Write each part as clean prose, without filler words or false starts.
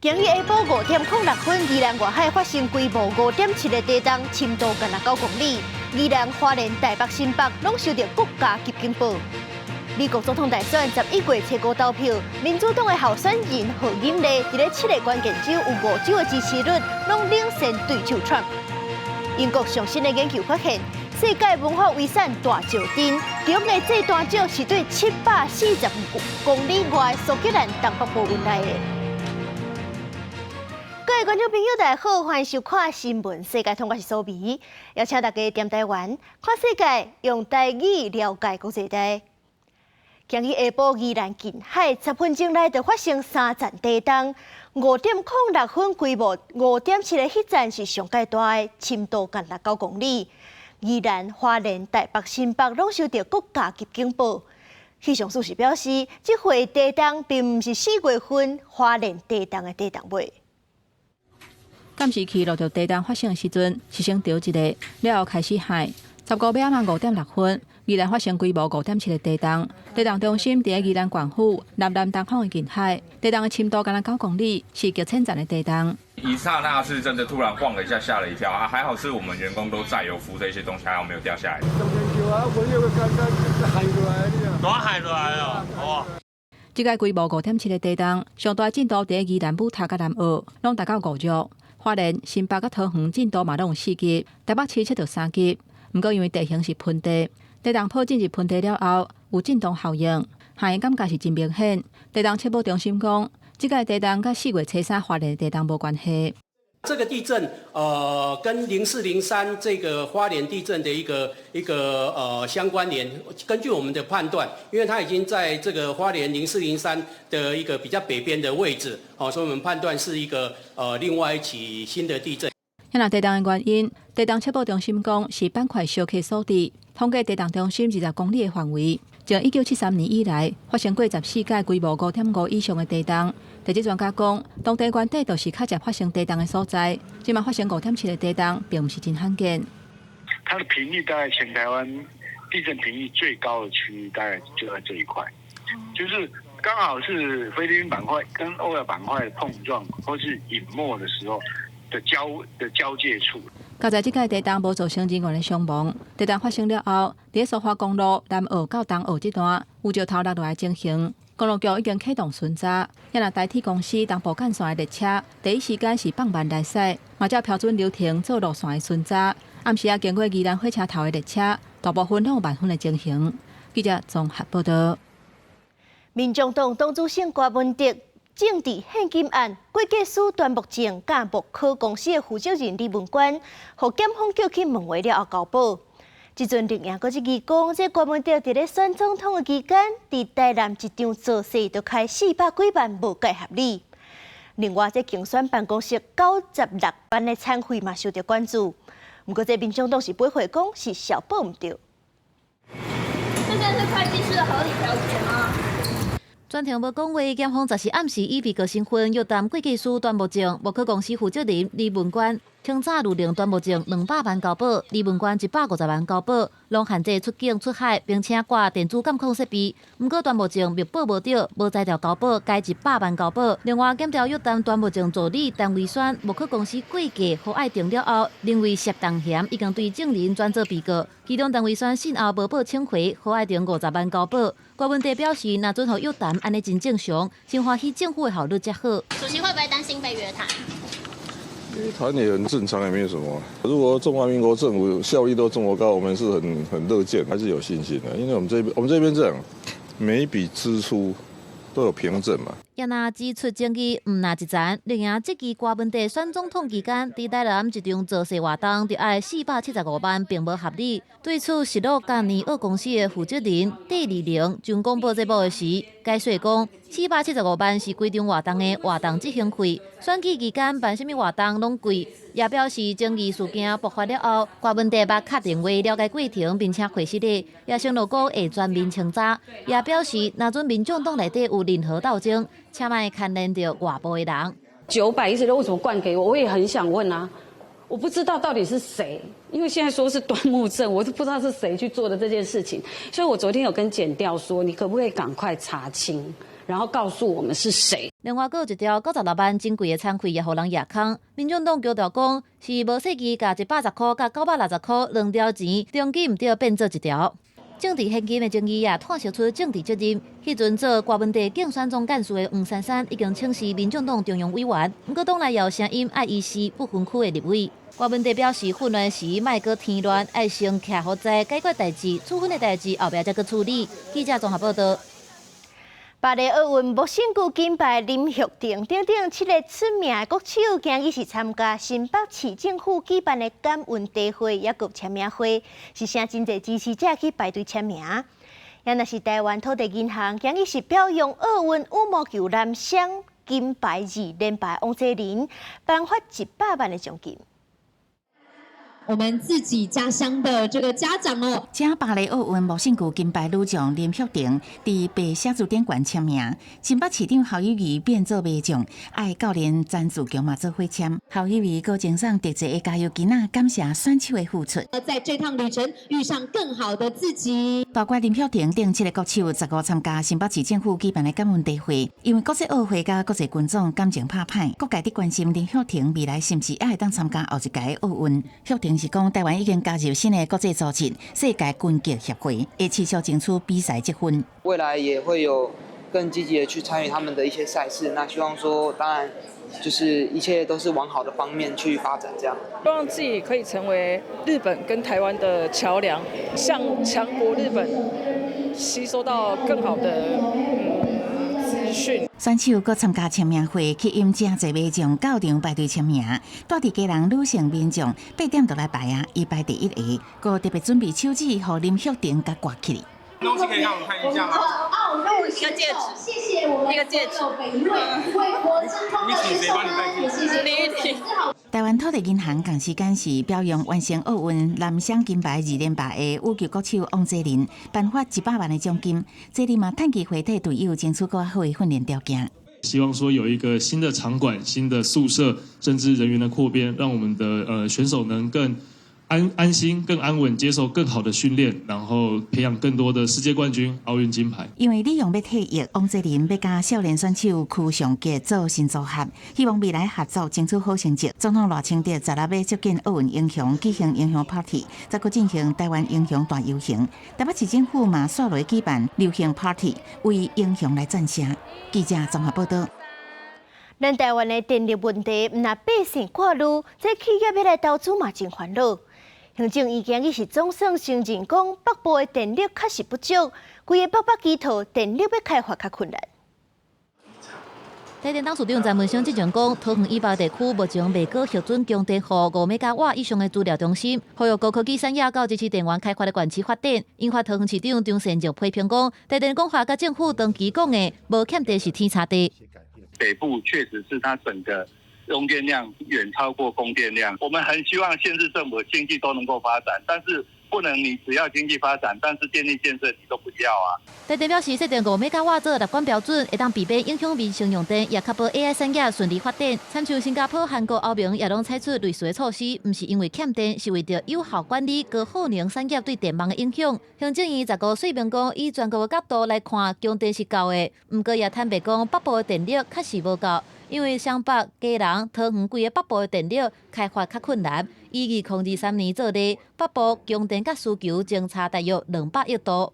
今日下晡5點06分，宜蘭外海發生規模5.7的地動，深度干焦9公里。宜蘭、花蓮、台北、新北攏收到國家級警報。美國總統大選11月初五投票，民主黨的候選人賀錦麗佇咧七个關鍵州有五州的支持率，攏領先對手川普。英國上新的研究發現，世界文化遺產大石陣，中的這段石是對745公里外蘇格蘭東北部運來的。各位觀眾朋友，大家好，歡迎收看《新聞世界通》，我是蘇美，邀請大家踮台灣看世界，用台語了解國際大。今日下晡，宜蘭近海10分鐘內就發生三陣地動，5點06分規模5.7的彼陣是上蓋大的，深度干焦9公里。宜蘭、花蓮、台北、新北攏收到國家級警報。氣象署是表示，這回地動並毋是4月份花蓮地動的地動尾。監視器錄著地動發生的時陣，是先著一下，了後開始撼。15尾仔5點06分，宜蘭發生規模5.7的地動，地動中心佇咧宜蘭縣府南南東方的近海，地動的深度干焦9公里，是極淺層的地動。一剎那是真的突然晃了一下，嚇了一跳啊！還好是我們員工都在，有扶着一些東西，還好沒有掉下來。大撼落來哦，哇！這個規模5.7的地動，上大震度佇咧宜蘭武塔佮南澳，攏達到5級。花蓮、新北佮桃園震度嘛攏有4級，台北市測著3級。毋過因為地形是盆地，地動波進入盆地了後有震動效應，撼的感覺是真明顯。地動測報中心講，這個地動佮4月初三花蓮地動無關係。這個地震，跟0403這個花蓮地震的一個相關聯。根據我們的判斷，因為它已經在這個花蓮0403的一個比較北邊的位置，好，所以我們判斷是一個另外一起新的地震。那地動的原因，地動測報中心講是板塊燒克所致。統計地動中心20公里的範圍，從1973年以來發生過14屆規模5.5以上的地動。地質專家講，當地原底就是較常發生地動的所在，這馬發生5.7的地動，並毋是真罕見。它的頻率大概全台灣地震頻率最高的區域，大概就在這一塊，就是剛好是菲律賓板塊跟歐亞板塊的碰撞或是隱沒的時候的交界處。佳哉這擺地動無造成人員的傷亡。地動發生了後，佇蘇花公路南澳到東澳這段有石頭落落來情形，公路局已經啟動巡查。若台鐵公司東部幹線的列車，第一時間是放慢來駛，嘛照標準流程做路線的巡查。暗時仔經過宜蘭火車頭的列車，大部分攏有慢分的情形。記者綜合報道。民眾黨黨主席郭文哲政治獻金案，會計師端木正佮木科公司的負責人李文官，予檢方叫去問話了後交保。這陣綠營閣質疑講，這郭文哲佇咧選總統的期間，佇台南一場造勢就開400幾萬，無蓋合理。另外，這競選辦公室96萬的餐費嘛受著關注。毋過，這民眾黨是駁回講是少報毋對。這算是會計師的合理調解嗎？全程無講話，檢方就是暗時以被告身份約談會計師段木正、木科公司負責人李文官。清早諭令段木正200萬交保，李文官150萬交保，攏限制出境出海，並且掛電子監控設備。毋過段木正密報無著，無才調交保，改100萬交保。另外，檢調約談段木正助理陳維宣，木科公司會計何愛婷了後，認為涉動嫌已經對證人轉做被告。其中陳維宣訊後無報請回，何愛婷50萬交保。郭文哲表示，若准予約談，按呢真正常，真歡喜政府的效率遮好。主席會不會擔心被約談？約談也很正常，也沒有什麼。如果中華民國政府效率都這麼高，我們是很樂見，還是有信心的。因為我們這邊這樣，每一筆支出都有憑證嘛。也若指出證據，毋若一層，綠營質疑郭文哲選總統期間，佇台南一場造勢活動就愛475萬，並無合理。對此，實樂甲年澳公司的負責人戴麗玲上廣播節目的時，解釋講，475萬是規場活動的活動執行費，選舉期間辦啥物活動攏貴。也表示爭議事件爆發了後，郭文哲捌敲電話了解過程，並且回實的，也承諾講會全面清查。也表示，若准民眾黨內底有任何鬥爭，請莫牽連著外部的人。916，為什麼灌給我？我也很想問啊，我不知道到底是誰，因為現在說是端木正，我都不知道是誰去做的這件事情。所以我昨天有跟檢調說，你可不可以趕快查清？然後告訴我們是誰。另外，閣有一條96萬真貴的餐費也予人蜈空。民眾黨強調講，是無細記共110箍佮960箍兩條錢，登記毋對變做一條。政治獻金的爭議也透視出政治責任。彼陣做郭文帝競選總幹事的黃珊珊已經請辭民眾黨中央委員，毋過黨內有聲音愛伊是不分區的立委。郭文帝表示，混亂時莫閣添亂，愛先徛予知解決代誌，處分的代誌後壁才閣處理。記者綜合報道。巴黎奧運木身球金牌林育騰等等七个出名的國手，今日是參加新北市政府舉辦的感恩茶會，抑閣簽名會，是請真濟支持者去排隊簽名。也若是台灣土地銀行，今日是表揚奧運羽毛球男雙金牌二連霸王齊麟，頒發100萬的獎金。我們自己家鄉的這個家長哦。這巴黎奧運木身球金牌女將林育騰佇白寫字頂懸簽名，新北市長侯友宜變做馬將，愛教練詹自強嘛做伙簽。侯友宜閣贈送特製的加油旗仔，感謝選手的付出。在這趟旅程遇上更好的自己。包括林育騰等七个國手15參加新北市政府舉辦的感恩茶會，因為國際奧會佮國際群眾感情拍歹，各界佇關心林育騰未來是毋是猶會當參加後一屆奧運。育騰是講台灣已經加入新的國際組織世界拳擊協會，會持續爭取比賽積分。未來也會有更積極的去參與他們的一些賽事。那希望說，當然就是一切都是往好的方面去發展，這樣。希望自己可以成為日本跟台灣的橋梁，向強國日本吸收到更好的資訊。選手閣參加簽名會，吸引誠濟民眾到場排隊簽名。蹛佇基隆女性民眾8點就來排啊，伊排第一个，閣特別準備手指予林育騰共掛起。東西可以讓我們看一下嗎？一個戒指，謝謝我們一個戒指，每一位為國爭光的選手們，也謝謝李玉婷。台灣土地銀行仝時間是表揚完成奧運男雙金牌二連霸的羽球國手王齊麟，頒發100萬的獎金。齊麟嘛趁機會替隊友爭取閣較好的訓練條件。希望說有一個新的場館、新的宿舍，甚至人員的擴編，讓我們的選手能更安心、更安穩，接受更好的訓練，然後培養更多的世界冠軍、奧運金牌。因為李勇欲退役，王齊麟欲佮少年選手柯尚傑做新組合，希望未來合作爭取好成績。總統賴清德16欲接見奧運英雄，舉行英雄 party，再閣進行台灣英雄大遊行。台北市政府嘛煞落舉辦流行 party，為英雄來讚聲。記者綜合報道。咱台灣的電力問題，毋但百姓掛慮，這企業欲來投資嘛真煩惱。行政院今日是總算承認講，北部的電力確實不足，規個北北基桃電力欲開發較困難。台電董事長詹文生之前講，桃園以北地區目前未閣核准供電予5兆瓦以上的資料中心，呼籲高科技產業佮支持電源開發的縣市發展，引發桃園市長張善政批評講，台電講話佮政府長期講的無欠電是天差地。北部確實是它整個用電量遠超過供電量，我們很希望縣市政府經濟都能夠發展，但是不能你只要經濟發展，但是電力建設你都不要啊。台電表示，設定5兆瓦做納管標準，會當避免影響民生用電，也確保 AI 產業順利發展。親像新加坡、韓國、歐盟也攏採取類似的措施，毋是因為欠電，是為著有效管理高耗能產業對電網的影響。行政院15說明講，以全國的角度來看，供電是夠的，毋過也坦白講，北部的電力確實無夠。因為雙北、基隆、桃園規个北部的電力開發較困難。以2023年做例，北部供電佮需求相差大約200億度。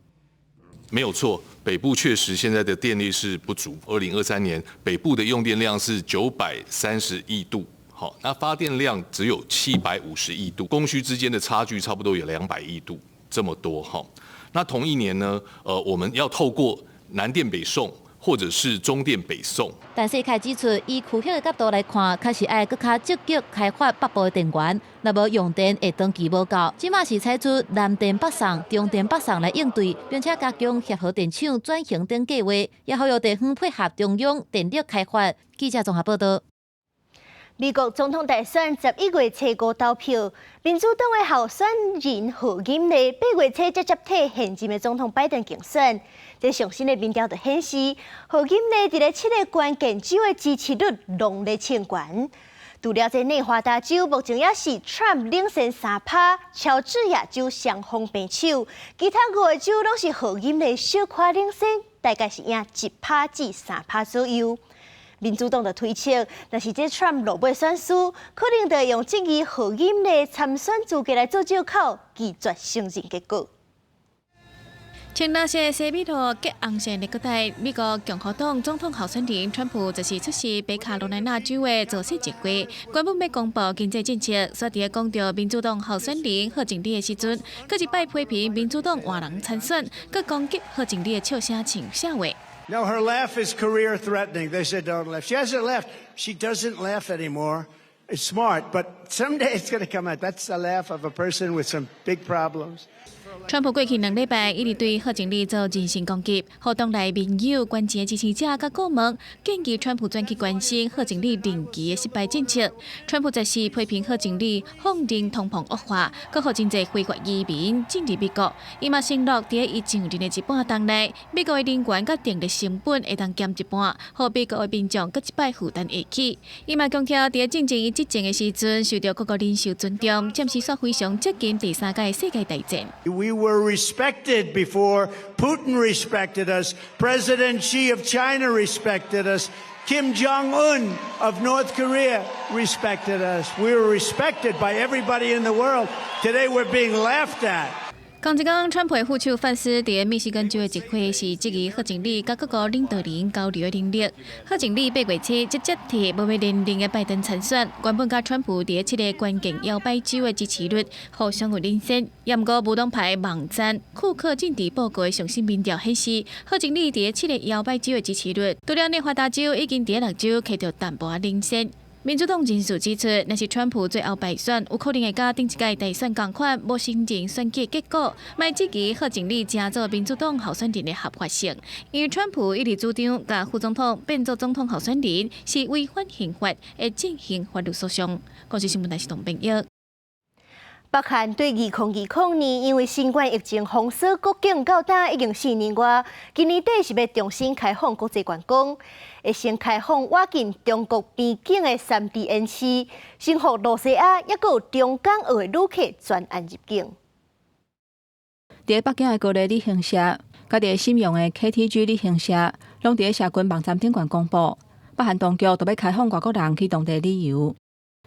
沒有錯，北部確實現在的電力是不足。2023年北部的用電量是930億度，好，那發電量只有750億度，供需之間的差距差不多有200億度這麼多，哈。那同一年呢，我們要透過南電北送，或者是中電北送。但世凱指出，以區域的角度來看，確實愛閣較積極開發北部的電源，若無用電會長期無夠。這馬是採取南電北送、中電北送來應對，並且加強協和電廠轉型等計劃，也呼籲地方配合中央電力開發。記者綜合報道。美國總統大選11月初五投票，民主黨的候選人賀錦麗8月初才接替現任的總統拜登競選。這上新的民調就顯示，賀錦麗佇咧七个關鍵州的支持率攏咧衝懸。除了這內華達州，目前也是 Trump 領先3趴，喬治亞州雙方平手，其他五个州攏是賀錦麗小可領先，大概是贏1趴至3趴左右。民主黨就推測，若是這川普落尾選輸，可能就會用質疑賀錦麗參選資格來做藉口，拒絕承認結果。穿藍色西米露結紅線的領帶，美國共和黨總統候選人川普就是出席北卡羅來納州的造勢集會，原本欲公布經濟政策，煞佇咧講著民主黨候選人賀錦麗的時陣，閣一擺批評民主黨換人參選，閣攻擊賀錦麗的笑聲像笑話。 No, her laugh is career threatening. They said don't laugh. She hasn't laughed. She doesn't laugh anymore. It's smart, but someday it's going to come out. That's the laugh of a person with some big problems. 川普過去2禮拜一直對賀錦麗做人身攻擊，予黨內盟友、關鍵支持者佮顧問建議川普轉去關心賀錦麗任期的失敗政策。川普則是批評賀錦麗放任通膨惡化，閣予真濟非法移民進入美國。伊嘛承諾，佇伊上任的一半冬內，美國的能源佮電力成本會當減一半，予美國的民眾閣一擺負擔會起。伊嘛強調，佇進前伊執政的時陣，受著各國領袖尊重，暫時煞非常接近第三屆世界大戰。 We were respected before Putin respected us. President Xi of China respected us. Kim Jong Un of North Korea respected us. We were respected by everybody in the world. Today we're being laughed at. 仝一工，川普的副手范斯佇密西根州的集會是質疑賀錦麗佮各國領導人交流的能力。賀錦麗8月初直接替無欲連任的拜登參選，原本佮川普佇七个關鍵搖擺州的支持率互相有領先。也毋過無黨派網站庫克政治報告的上新民調顯示，賀錦麗佇七个搖擺州的支持率，除了內華達州已經佇六州取著淡薄仔領先。民主黨人士指出，若是川普最後敗選，有可能會佮頂一屆大選仝款，無承認選舉結果，嘛質疑賀錦麗成做民主黨候選人的合法性。因為川普一直主張，共副總統變做總統候選人是違反憲法，會進行法律訴訟。公視新聞台是董編譯。北韓對2020年因為新冠疫情封鎖國境到今已經4年外，今年底是欲重新開放國際觀光，會先開放倚近中國邊境的三芝縣市，先予露西亞抑閣有中港澳的旅客專案入境。佇北京的高麗旅行社，佮佇瀋陽的 KTG 旅行社，攏佇社群網站頂懸公布，北韓當局都欲開放外國人去當地旅遊。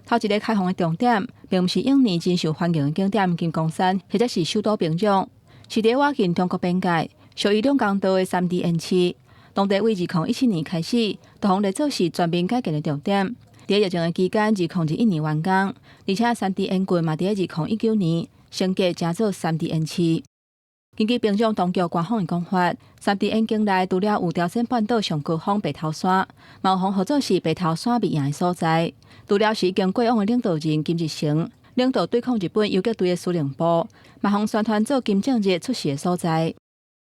頭一个開放的重點，並毋是往年真受歡迎的景點金剛山，或者是首都平壤，是佇倚近中國邊界、屬於兩江道的三芝縣市。當地為2017年開始，就予列做是全面改建的重點。佇疫情的期間，2021年完工，而且三芝縣郡嘛，佇2019年升格成做三芝縣市。根據平壤當局官方的講法，三芝縣境內除了有朝鮮半島上高峰白頭山，嘛有予號做是白頭山秘營的所在。除了是已經過往的領導人金日成領導對抗日本游擊隊的司令部，嘛予宣傳做金正日出世的所在。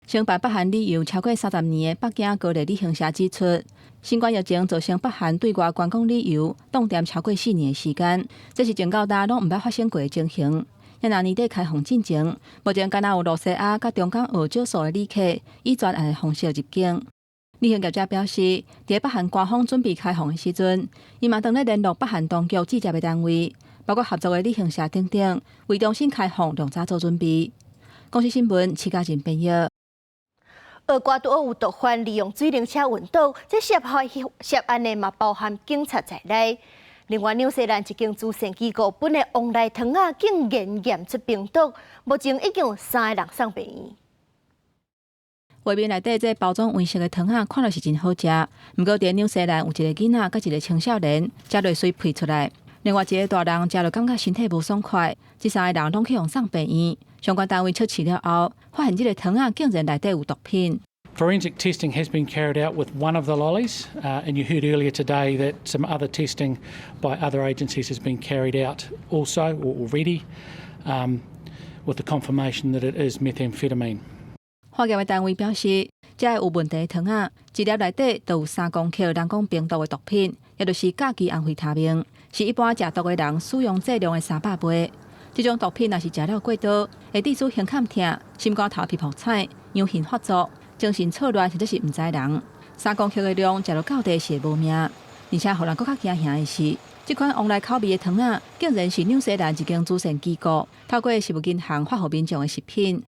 承辦北韓旅遊超過30年的北京高麗旅行社指出，新冠疫情造成北韓對外觀光旅遊凍定超過4年的時間，這是從到今攏毋捌發生過的情形。若年底開放進前，目前敢若有露西亞佮中港澳少數的旅客以專案的方式入境。旅行業者表示，佇北韓官方準備開放的時陣，伊嘛當咧聯絡北韓當局直接的單位，包括合作的旅行社等等，為重新開放量早做準備。公視新聞，徐家仁編譯。厄瓜多爾有毒販利用水靈車運毒，這涉案的嘛包含警察在內。另外，紐西蘭一間慈善機構分的旺來糖仔竟然驗出病毒，目前已經有三个人送病院。畫面內底這包裝黃色的糖仔看落是真好食，毋過佇紐西蘭有一个囡仔佮一个青少年食落隨噴出來，另外一个大人食落感覺身體無爽快，這三个人攏去予送病院。相關單位測試了後，發現這个糖仔竟然內底有毒品。 Forensic testing has been carried out with one of the lollies, and you heard earlier today that some other testing by other agencies has been carried out also or already, with the confirmation that it is methamphetamine. 化驗的單位表示，這个有問題的糖仔，一粒內底就有3公克人講冰毒的毒品，也就是甲基安非他命，是一般食毒的人使用劑量的300倍。這種毒品若是食了過多，會致使胸坎疼、心肝頭皮膚彩、陽眩發作、精神錯亂，或者是毋知人。3公克的量食落到底是會無命，而且予人閣較驚嚇的是，這款旺來口味的糖仔，竟然是紐西蘭一間慈善機構透過食物銀行發予民眾的食品。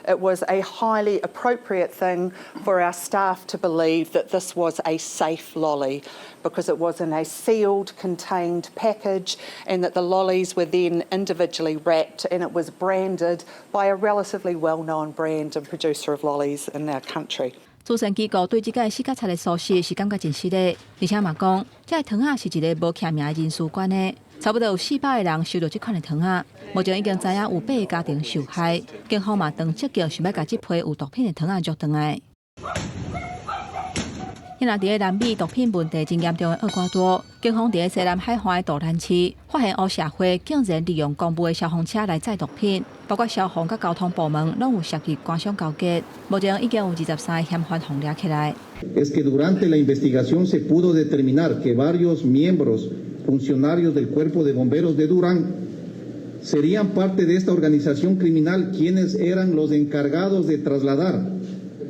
It was a highly appropriate thing for our staff to believe that this was a safe lolly because it was in a sealed, contained package and that the lollies were then individually wrapped and it was branded by a relatively well-known brand and producer of lollies in our country. 慈善機構對這個死甲賊的疏失是感覺真失禮，而且嘛講，這个糖仔是一个無記名的人士捐的，差不多有400個人收著這款的糖仔，目前已經知影有八个家庭受害，警方嘛當積極想欲共這批有毒品的糖仔捉轉來。現在佇咧南美毒品問題真嚴重的厄瓜多，警方佇咧西南海岸的杜蘭市發現黑社會竟然利用公務的消防車來載毒品，包括消防佮交通部門攏有涉及官商勾結。目前已經有23個嫌犯予掠起來。 Es que durante la investigación se pudo determinar que varios miembros funcionarios del Cuerpo de Bomberos de Durán serían parte de esta organización criminal, quienes eran los encargados de trasladar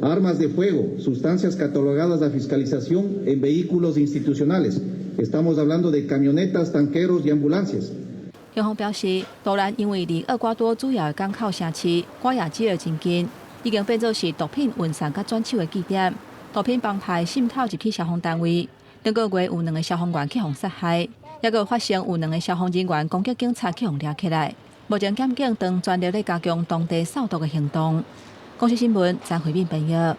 armas de fuego, sustancias catalogadas a fiscalización en vehículos institucionales. Estamos hablando de camionetas, tanqueros y ambulancias. 警方表示，杜蘭因為離厄瓜多主要的港口城市瓜亞基爾真近，已經變做是毒品運送佮轉手的據點。毒品幫派滲透入去消防單位，頂個月有兩个消防員去予殺害，抑閣發生有兩个消防人員攻擊警察去予掠起來。目前檢警正全力咧加強當地掃毒的行動。公視新聞張惠敏編譯。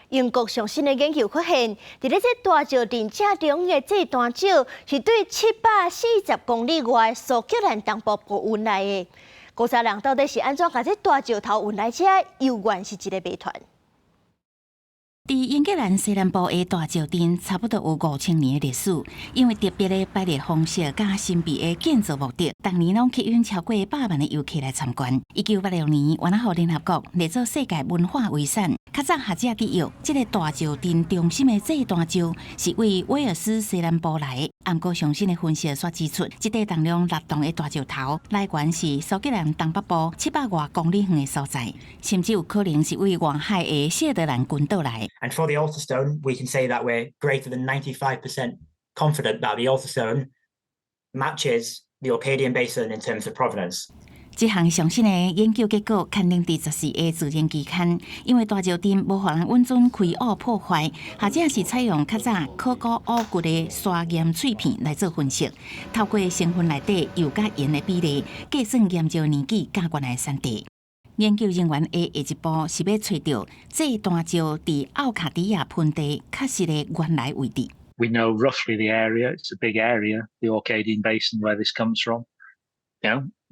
英國上新的研究發現，佇咧這大石陣正中央的這段石是對740公里外的蘇格蘭東部運來的。古早人到底是按怎共這大石頭運來遮，猶原是一个謎團。佇英格蘭西南部的大石陣，差不多有5000年的歷史。因為特別的擺列方式佮神秘的建造目的，逐年攏吸引超過百萬的遊客來參觀。1986年，原來予聯合國列做世界文化遺產。較早學者佇臆，這个大石陣中心的這段石是對威爾斯西南部來的。毋過上新的分析煞指出，這塊重量6噸的大石頭來源是蘇格蘭東北部700外公里遠的所在，甚至有可能是對外海的謝德蘭群島來。 And for the altar stone, we can say that we're greater than 95% confident that the altar stone matches the Orcadian Basin in terms of provenance. 這項上新的研究結果刊登佇14个自然期刊，因為大石陣無予人允准開挖破壞，學者是採用較早考古挖掘的砂岩碎片來做分析，透過成分內底鈾佮鹽的比例，計算岩石年紀佮原來產地。研究人員的下一步是欲揣著這段石佇奧卡迪亞盆地確實的原來位置。 We know roughly the area. It's a big area, the Orcadian Basin, where this comes from.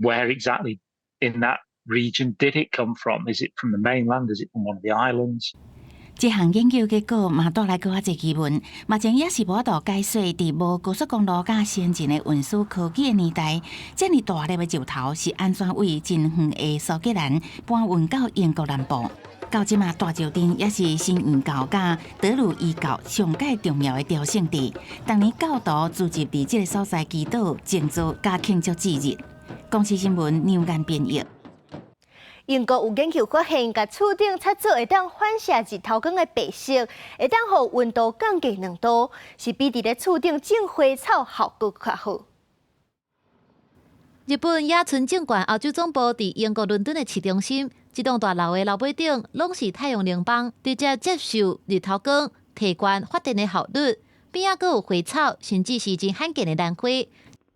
Where exactly in that region did it come from? Is it from the mainland? Is it from one of the islands? 這項研究結果嘛帶來閣較濟疑問，目前也是無法度解說，佇無高速公路佮先進的運輸科技的年代，遮爾大粒的石頭是按怎對真遠的蘇格蘭搬運到英國南部？到這馬大石陣也是新異教佮德魯伊教上蓋重要的朝聖地，逐年教徒聚集佇這个所在祈禱、靜坐佮慶祝節日。公視新聞梁間編譯。英國有研究發現，共厝頂擦做會當反射日頭光的白色，會當予溫度降低2度，是比佇咧厝頂種花草效果較好。日本野村證券歐洲總部佇英國倫敦的市中心，這棟大樓的樓尾頂攏是太陽能板，直接接受日頭光，提懸發電的效率。邊仔閣有花草，甚至是真罕見的蘭花。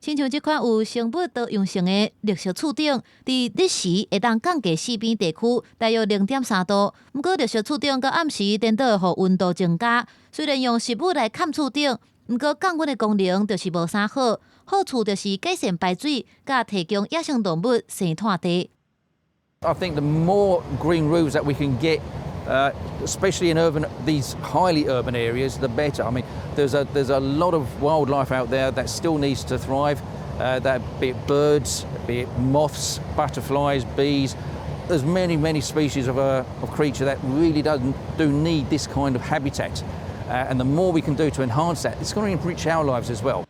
親像這款有生物多樣性的綠色厝頂，佇日時會當降低四邊地區大約0.3度。毋過綠色厝頂到暗時顛倒會予溫度增加。雖然用植物來崁厝頂，毋過降溫的功能就是無啥好。好處就是改善排水，佮提供野生動物生湠地。 I think the more green roofs that we can get, especially in these highly urban areas, the better. I mean, there's a lot of wildlife out there that still needs to thrive. That be it birds, be it moths, butterflies, bees. There's many, many species of creature that really do need this kind of habitat. And the more we can do to enhance that, it's going to enrich our lives as well.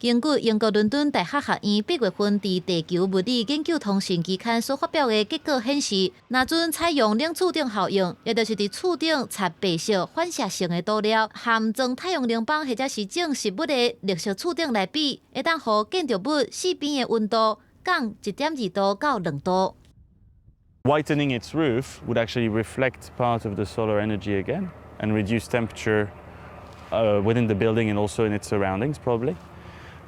根據英國倫敦大學學院8月份佇地球物理研究通訊期刊所發表的結果顯示，若準採用冷厝頂效應，也就是佇厝頂擦白色反射性的塗料，和裝太陽能板或者是種植物的綠色厝頂來比，會當予建築物四邊的溫度降1.2度到2度。Whitening its roof would actually reflect part of the solar energy again and reduce temperature within the building and also in its surroundings, probably.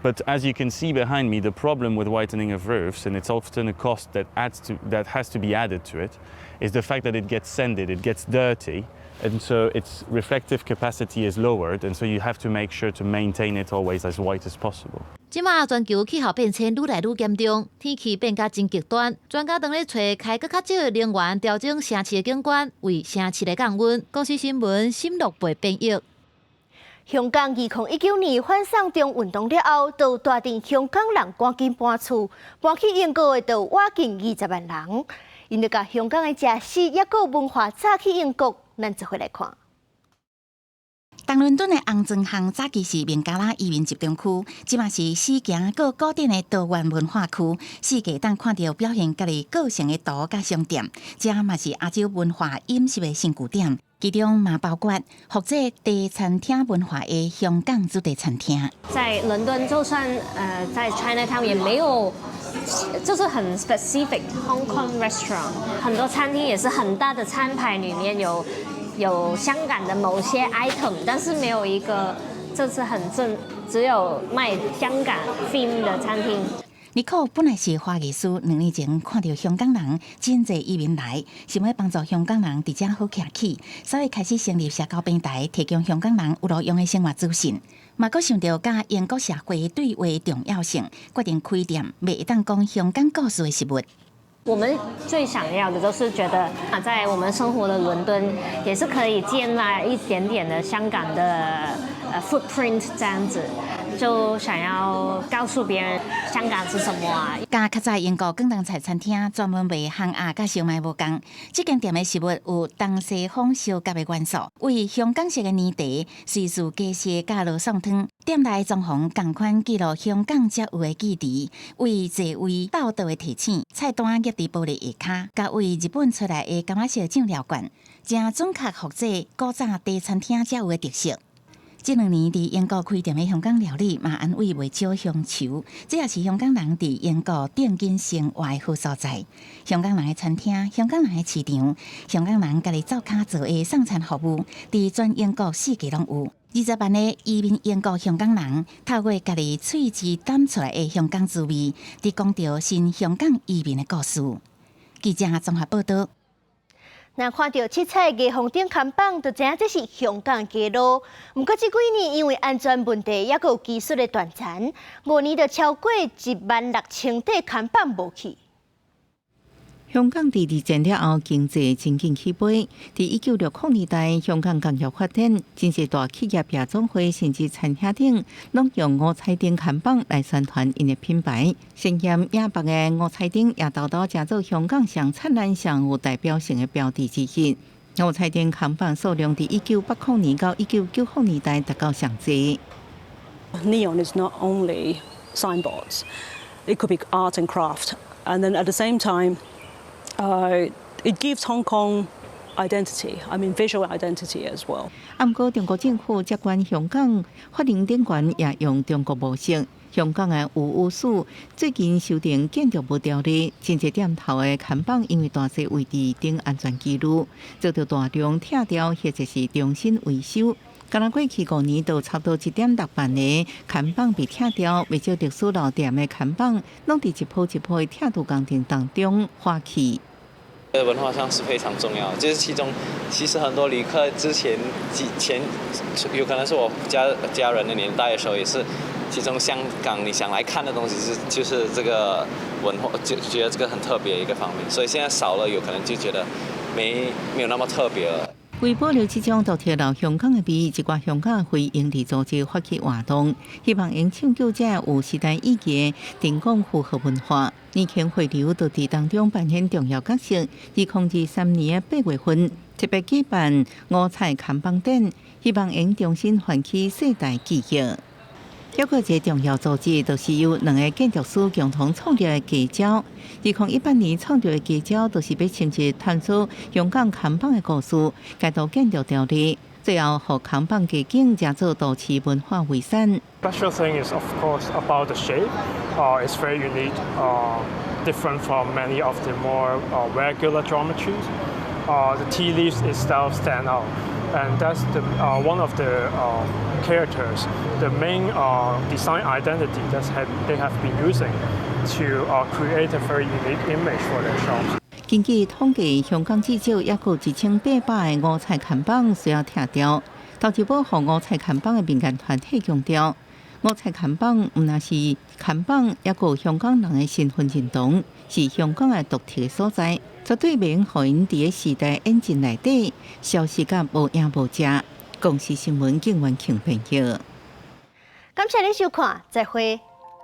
But as you can see behind me, the problem with whitening of roofs, and it's often a cost that has to be added to it, is the fact that it gets sanded, it gets dirty, and so its reflective capacity is lowered, and so you have to make sure to maintain it always as white as possible. 這馬全球氣候變遷愈來愈嚴重，天氣變甲真極端。專家當咧揣開閣較少的能源調整城市的景觀，為城市來降溫。公視新聞沈樂貝編譯。香港2019年反送中運動了後，就帶動香港人趕緊搬厝，搬去英國的就倚近20萬人。𪜶就共香港的食肆抑閣文化帶去英國，咱做伙來看。東倫敦的紅磚巷早期是孟加拉移民集中區，這馬是死行閣古典的多元文化區，四界當看著表現家己個性的圖佮商店，這嘛是亞洲文化飲食的新據點，其中嘛包括複製茶餐廳文化的香港主題餐廳。在倫敦，就算在 Chinatown 也沒有，就是很 specific Hong Kong restaurant，很多餐廳也是很大的餐牌裡面有香港的某些 item，但是沒有一個這次很正，只有賣香港 theme 的餐廳。尼可本來是花藝師，2年前看著香港人真濟移民來，想欲幫助香港人佇遮好徛起，所以開始成立社交平台，提供香港人有路用的生活資訊。嘛，閣想著佮英國社會對話重要性，決定開店賣會當講香港故事的食物。我們最想要的就是覺得啊，在我們生活的倫敦，也是可以建立一點點的香港的footprint 這樣子，就想要告訴別人香港是什麼啊。佮較早英國廣東菜餐廳專門賣烘鴨佮燒賣無仝，這間店的食物有東西方相夾的元素，為香港式的奶茶、瑞士雞絲佮羅宋湯。店內裝潢仝款記錄香港才有的記憶，為座位鬥倒的提醒，菜單夾佇玻璃下跤，佮為日本出來的柑仔色醬料罐，誠準確複製古早茶餐廳才有的特色。這2年佇英國開店的香港料理，嘛安慰袂少鄉愁，這也是香港人佇英國定根生活的好所在。香港人的餐廳、香港人的市場、香港人家己灶跤做的送餐服務，佇全英國四界攏有。20萬個移民英國香港人，透過家己喙舌膽出來的香港滋味，佇講著新香港移民的故事。記者綜合報道。若看著七彩霓虹燈看板，就知影這是香港街路。毋過這幾年因為安全問題，抑閣有技術的斷層，5年就超過1萬6千塊看板無去。香港佇二戰了後經濟真緊起飛。佇1960年代，香港工業發展，真濟大企業夜總會甚至餐廳等，攏用五彩燈看板來宣傳𪜶的品牌。鮮豔野目的五彩燈也沓沓成做香港上燦爛、上有代表性的標誌之一。五彩燈看板數量佇1980年到1990年代達到上濟。 Neon is not only signboards; it could be art and craft, and then at the same time, it gives Hong Kong identity. I mean, visual identity as well. 啊，毋過中國政府接管香港，法令頂懸也用中國模式。香港的屋宇署最近修訂建築物條例，真濟店頭的看板因為大細位置等安全疑慮，遭著大量拆掉或者是重新維修。敢若過去5年，就差不多1.6萬个看板被拆掉，袂少歷史老店的看板，攏佇一波一波的拆除工程當中花去。文化上是非常重要，就是其中其實很多旅客之前幾前有可能是我家人的年代的時候，也是其中香港你想來看的東西是就是這個文化，就覺得這個很特別一個方面，所以現在少了，有可能就覺得沒有那麼特別了。為保留這種獨特老香港的味，一寡香港非營利組織發起活動，希望用搶救這有時代意義的燈光符號文化。年輕匯流就佇當中扮演重要角色。2023年8月份特別舉辦五彩看板展，希望用重新喚起世代記憶。抑閣一個重要組織，就是由兩个建築師共同創立的街招。2018年創立的街招，就是欲深入探索香港看板的故事，解讀建築條例。最後，予看板街景成做都市文化遺產。 Special thing is, of course, about the shape. It's very unique, different from many of the more regular geometries. The tea leaves itself stand out, and that's the one of the characters, the main design identity that they have been using to create a very unique image for their shops. 根據統計，香港至少抑閣1800个五彩看板需要拆掉。投資保護五彩看板的民間團體強調，五彩看板毋但是看板，抑閣香港人的身份認同，是香港的獨特的所在，絕對袂用予𪜶佇个時代演進內底消失甲無影無跡。公視新聞景元慶編譯。感謝你收看，再會。